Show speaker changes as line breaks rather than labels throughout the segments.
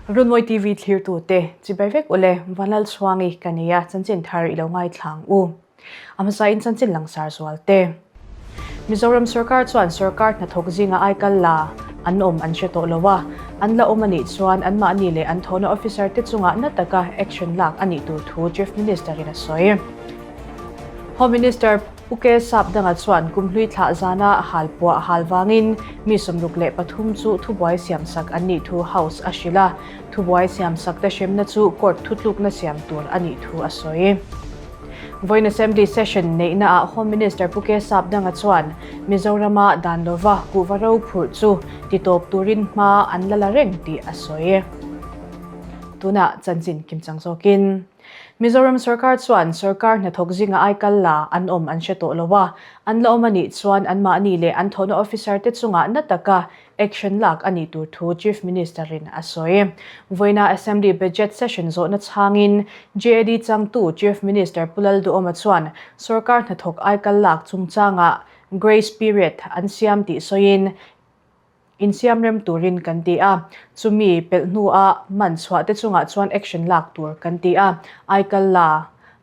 Runmawi TV thlirtute chibai vek ule Vanlalchhuangi ka nia chanchin thar i lo ngaithlang u. A hmasain chanchin langsar zual te. Mizoram sorkar chuan sorkar hnathawk zinga aikal la an awm an hre tawh lo a, an la awm a nih chuan anmahni leh an thawhna officer te chungah na taka action lak a nih tur thu Chief Minister in a sawi. Home Minister Pu K Sapdanga chuan kumhlui thlah zana halpuah hal vangin mi 63 chu thubuai siamsak an nih thu House a hrilh a, thubuai siamsak te hremna chu court thutlukna siam tur a nih thu a sawi. Vawiin Assembly Session neihnaah Home Minister Pu K Sapdanga chuan Mizorama dan lova kuhva ro phurh chu titawp turin hma an la la reng tih a sawi. Tunah chanchin kimchang zawkin Mizoram sorkar chuan sorkar hnathawk zinga aikal la an awm an hre tawh lo a, an la awm a nih chuan anmahni leh an thawhna officer te chungah na taka Action lak a nih tur thu Chief Minister in a sawi. Vawiina Assembly Budget Session zawhna chhangin JAD changtu Chief Minister Pu Lalduhoma chuan sorkar hnathawk aikal lak chungchangah grace period an siam tih sawiin insiam rem turin kan ti a, chumi pelh hnua man chhuah te chungah chuan action lak tur kan ti a, aikal la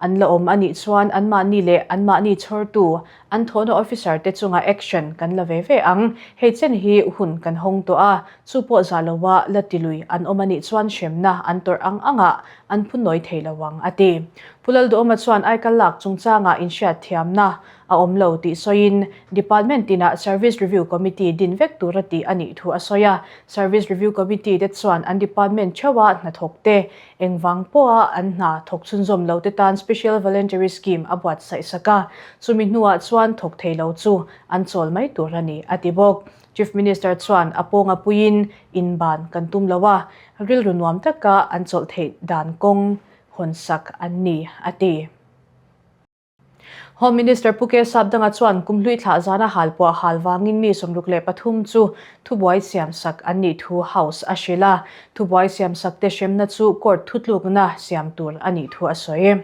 an la awm a nih chuan anmahni leh anmahni chhawrtu An thawhna officer te chunga action kan la ve ve ang. Hei chen hi hun kan hawng tawh a, chu pawh zah loa la tilui an awm a nih chuan hremna an tawrh ang angah an phunawi thei lo ang, a ti. Pu Lalduhawma chuan aikal lak chungchangah inhriatthiamna a awm lo tih sawiin, Department tinah Service Review Committee din vek tura tih a nih thu a sawi a. Service Review Committee te chuan an department theuha hnathawk te Engvang pawha an hna thawk chhunzawm lo te tan Special Voluntary Scheme a buatsaih sak a, chumi hnuah chuan thawk thei lo chu an chawl mai tur a ni, a ti bawk. Chief Minister chuan a pawnga puiin inban kan tum lo a, rilru nuam taka an chawlh theih dan kawng hawnsak an ni, a ti. Home Minister Pu K Sapdanga chuan kumhlui thlah zana halpuah hal vangin mi 63 chu thubuai siamsak an nih thu House a hrilh a, thubuai siamsak te hremna chu court thutlukna siam tur a nih thu a sawi.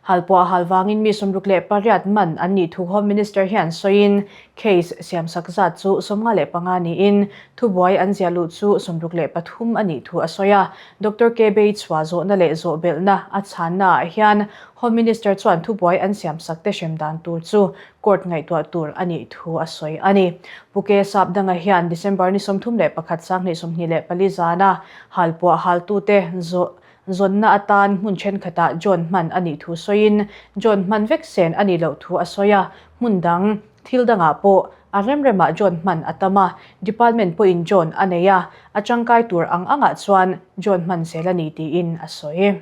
Halpuah hal vangin mi 68 man an nih thu Home Minister hian sawiin case siamsak zat chu 55 niin thubuai an ziah luh chu 63 a nih thu a sawi a. Doctor K Bei chhuah zawhna leh zawhbelhna a chhannaah hian Home Minister chuan thubuai an siamsak te hrem dan tur chu court ngaihtuah tur a nih thu a sawi a ni. Pu K Sapdanga hian December ni 31 2024 zana halpuah haltute zawnna atan hmun thenkhatah John hman a nih thu sawiin John hman vek sen a nih loh thu a sawi a, hmun dang Thil dangah pawh a remremah John hman a tam a, department pawhin John a nei a, a tangkai tur ang angah chuan John hman zel a ni tiin a sawi.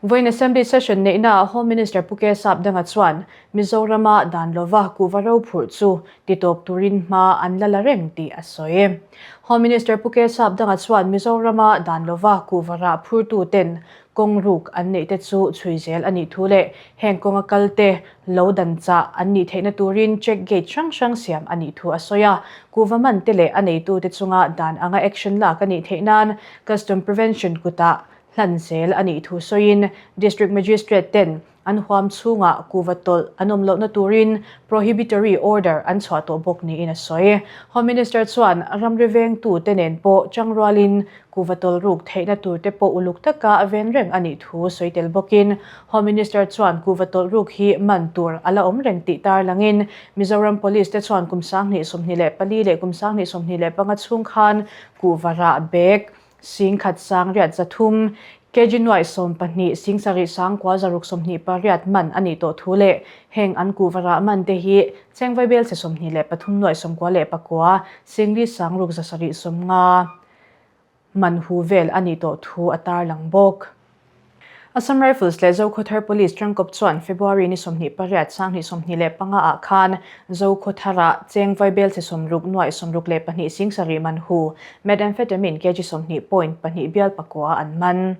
Vawiin Assembly Session neihnaah Home Minister Pu K Sapdanga chuan Mizorama dan lova kuhva ro phurh chu titawp turin hma an la la reng tih a sawi. Home Minister Pu K Sapdanga chuan Mizorama dan lova kuhva rah phurtuten Kawng ruk an neih te chu chhui zel a nih thu leh heng kawnga kal te lo dan chah an nih theihna turin check gate hrang hrang siam a nih thu a sawi a. Kuhva man te leh a neitute chunga dan anga action lak a nih theih nan Custom Prevention kutah hlan zel a nih thu sawiin District Magistrate ten An huam chhungah kuhva tawlh an awm lohna turin prohibitory order an chhuah tawh bawk niin a sawi. Home Minister chuan ramri vengtute nen pawh changrualin kuhva tawlh ruk theihna turte pawh uluk taka a ven reng a nih thu sawi tel bawkin Home Minister chuan kuhva tawlh ruk hi man tur a la awm reng tih tarlangin Mizoram Police te chuan kum 2024 leh kum 2025 chhung khan kuhva rah bag Singkhat sang riat 300, kg nuaih 12, sing sarih sang kua zaruk 28 man a nih tawh thu leh heng an kuhva rah man te hi Chengvai Belchhe 23 nuaih 99, singli sang ruk 750 man hu vel a nih tawh thu a tarlang bawk. Assam Rifles leh Zokhawthar Police tangkawp chuan February ni 28 2025 ah khan Zokhawthar-ah cheng vaibelchhe 60 nuaih 62 sing sarih man hu methamphetamine kg 20.2 bial pakua an man.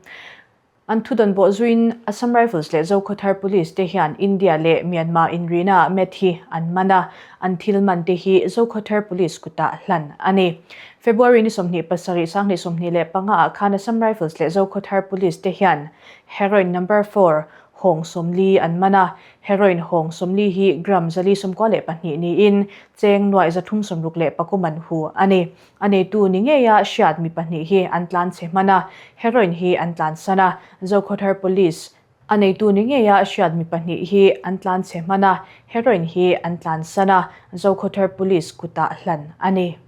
An thudawn bawh zuiin Assam Rifles leh Zokhawthar Police te hian India leh Myanmar inrina meth hi an man a, an thil man te hi Zokhawthar Police kutah hlan a ni. February ni 27 2025 ah khan Assam Rifles leh Zokhawthar Police te hian Heroin Number 4, hawng 40 an man a, heroin hawng 40 hi gram 492 niin cheng nuaih 363 man hu a ni. A neitu ni ngeia hriat mi pahnih hi an tlan chhe hman a, heroin hi an tlansan a, Zokhawthar Police A neitu ni ngeia hriat mi pahnih hi an tlan chhe hman a, heroin hi an tlansan a, Zokhawthar Police kutah hlan a ni.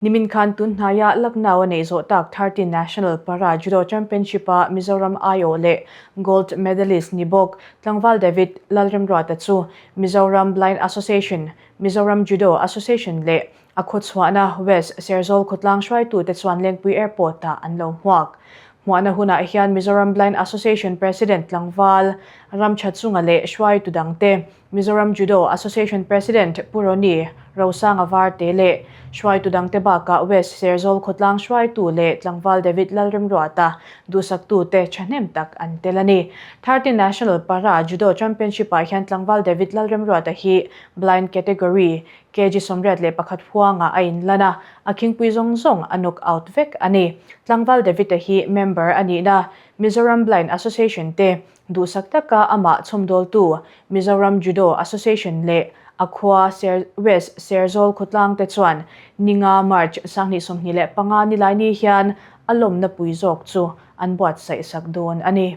Nimin khan tun hnaia Lucknow a neih zawh tak 13 National Para Judo Championship-a Mizoram aiawh leh Gold Medalist ni bawk Tlangval David Lalremruata chu Mizoram Blind Association, Mizoram Judo Association leh a khawchhuahna West Serzawl khawtlang hruaitute chuan Lengpui Airport-ah an lo hmuak. Hmuahna hunah hian Mizoram Blind Association President Tlangval Ramchachunga leh hruaitu dangte Mizoram Judo Association President Pu Ronnie Rosanga Varte leh hruaitu dangte bakah West Serzawl khawtlang hruaitu leh tlangval David Lalremruata duhsaktute thahnem tak an tel a ni. 13 National Para Judo Championship-ah hian tlangval David Lalremruata hi Blind Category kg 81 huangah a inlan a, a khingpui zawng zawng a knock out vek a ni. Tlangval David-a hi member a nihna Mizoram Blind Association te Duhsak taka amah chhawmdawltu Mizoram Judo Association leh a khua Ser West Serzawl khawtlang te chuan ninga March 2025 nilaini hian a lawmna pui zawk chu an buatsaih sak dawn a ni.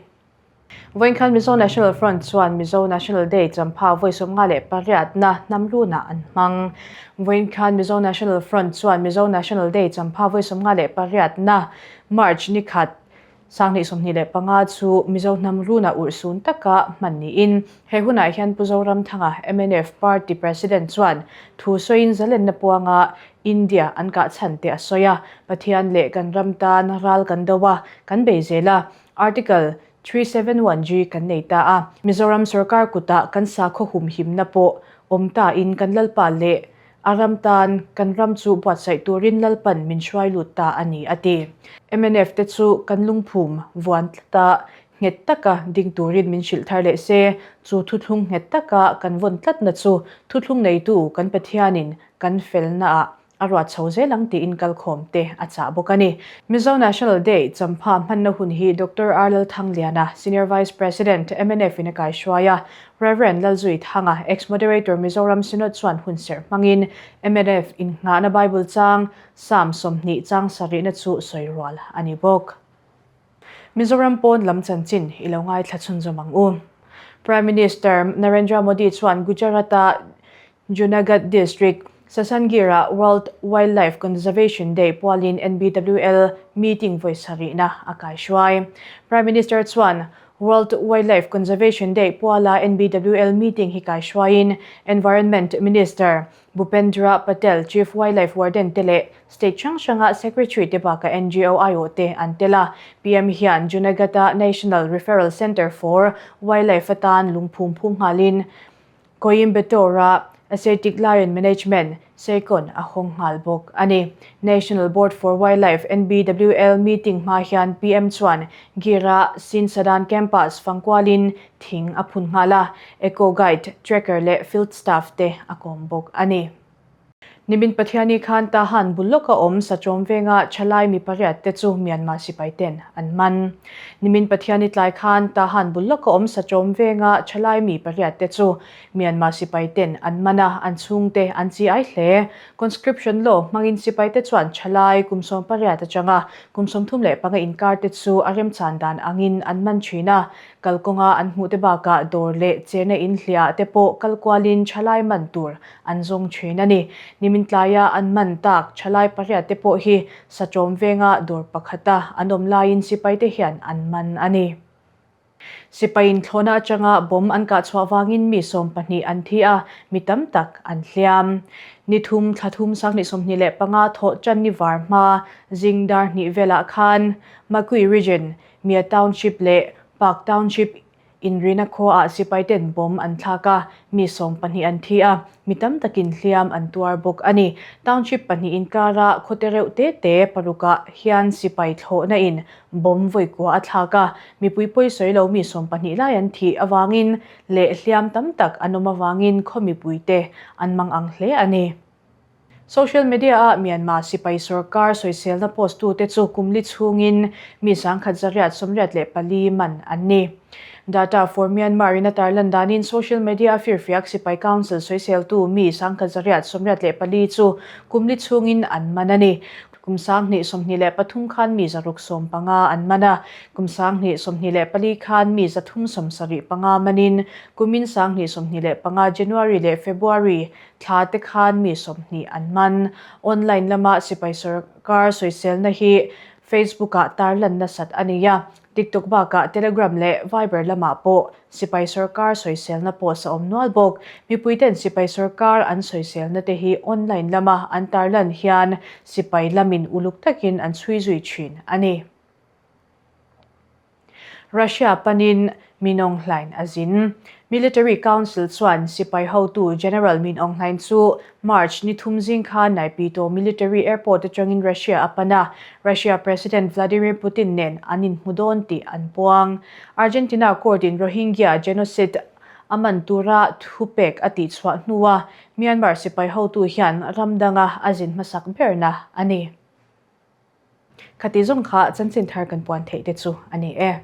Vawinkhan Mizo National Front chuan Mizo National Day champha vawi 58 na hnam lunah an hmang. Vawinkhan Mizo National Front chuan Mizo National Day champha vawi 58 na March ni khat 2025 chu Mizo hnam runa urhsun taka hman niin he hunah hian Pu Zoramthanga mnf Party President chuan thu sawiin zalenna puanga India an kah chhan te a sawi a, Pathian leh kan ram tan ral kan do a, kan bei zel a, Article 371G kan nei ta a, Mizoram sorkar kutah kan sakhaw humhimna pawh awm ta in kan lalpa leh A ram tan kan ram chu buatsaih turin Lalpan min hruai lut ta a ni, a ti. Mnf te chu kan lungphum vuan tlata nghet taka ding turin min hrilh thar leh se, chu thuthlung nghet taka kan vawn tlatna chu thuthlung neitu kan Pathianin kan felnaah a ruat chho zel ang tiin kalkhawm te a chah bawk a ni. Mizo National Day champha hmanna hun hi Doctor R Lalthangliana, Senior Vice President, mnf in a kaihruai a, Rev. Lalzui Thanga, Ex-Moderator Mizoram Synod chuan hun serh hmangin mnf innghahna Bible chang Psalm 20 chang sarihna chu sawi rual a ni bawk. Mizoram pawn lam chanchin i lo ngaithla chhunzawm ang u. Prime Minister Narendra Modi chuan Gujarat-a Junagadh District, Sasangir-ah World Wildlife Conservation Day pualin NBWL meeting vawi sarihna a kaihruai. Prime Minister chuan World Wildlife Conservation Day puala NBWL meeting hi kaihruaiin Environment Minister Bhupendra Patel, Chief Wildlife Warden te leh State hrang hranga Secretary te bakah NGO aiawh te an tel a. PM hian Junagadh-a National Referral Centre for Wildlife atan lungphum phum nghalin Coimbatore-a Asiatic Lion Management, Seikon, a hawng nghal bawk a ni. National Board for Wildlife, NBWL, meeting hma hian PM chuan Gir-a Sin Sadan Campus fangkualin thing a phun nghal a, Eco Guide, Tracker leh Field Staff te a kawm bawk a ni. Nimin Pathiani khan Tahan bul lawka awm Sachawm venga thalai mi pariat te chu Myanmar sipai ten an man. Nimin Pathiani tlai khan Tahan bul lawka awm Sachawm venga thalai mi pariat te chu Myanmar sipai ten an man a, an chhungte an chi ai hle. Conscription law hmangin sipai te chuan thalai kum 18 atanga kum 35 inkar te chu a remchan dan angin an man thin a, Kalkawnga an hmuh te bakah dawr leh chena in hliah te pawh kal kualin thalai man tur an zawng thin a ni. Nimin tlaia an man tak thalai pariat te pawh hi Sachawm venga dawr pakhata an awm laiin sipai te hian an man a ni. Sipai inthlawhna atanga bomb an kah chhuah vangin mi 12 an thi a, mi tam tak an hliam. Ni thum thla thum 2025 thawh tan ni var hma zing dar hnih velah khan Makui Region Mia Township leh Park Township inrina khuaah sipai ten bomb an thlak a, mi 12 an thi a, mi tam takin hliam an tuar bawk a ni. Township pahnih inkara khawte reuh te te parukah hian sipai thlawhna in bomb vawi kua a thlak a, mipui pawi sawi lo mi 12 lai an thih avangin leh hliam tam tak an awm avangin khaw mipuite an mang ang hle a ni. Social media-a Myanmar sipai sorkar sawiselna post tute chu kum li chhungin mi 1184 man an ni. Data for Myanmar in a tarlan danin social media-a firfiak sipai council sawiseltu mi 1184 chu kum li chhungin an man a ni. Kum 2023 khan mi 615 an man a, kum 2024 khan mi 375 manin kumin 2025 January leh February Thla te khan mi 20 an man. Online lama sipai sorkar sawiselna hi Facebook-ah tarlan nasat a ni a, TikTok bakah Telegram leh Viber lamah pawh sipai sorkar sawiselna post a awm nual bawk. Mipuiten sipai sorkar an sawiselna te hi online lama an tarlan hian sipai lamin uluk takin an chhui zui thin a ni. Russia panin Min Aung Hlaing a zin. Military Council chuan sipai hotu General Min Aung Hlaing chu March ni thum zing khan Naypyidaw Military Airport atangin Russia a pan a, Russia President Vladimir Putin nen an inhmu dawn tih an puang. Argentina court-in Rohingya genocide a man tura thupek a tihchhuah hnua Myanmar sipai hotu hian ram danga a zin hmasak berna a ni. Khati zawng kha chanchin thar kan puan theih te chu a ni e.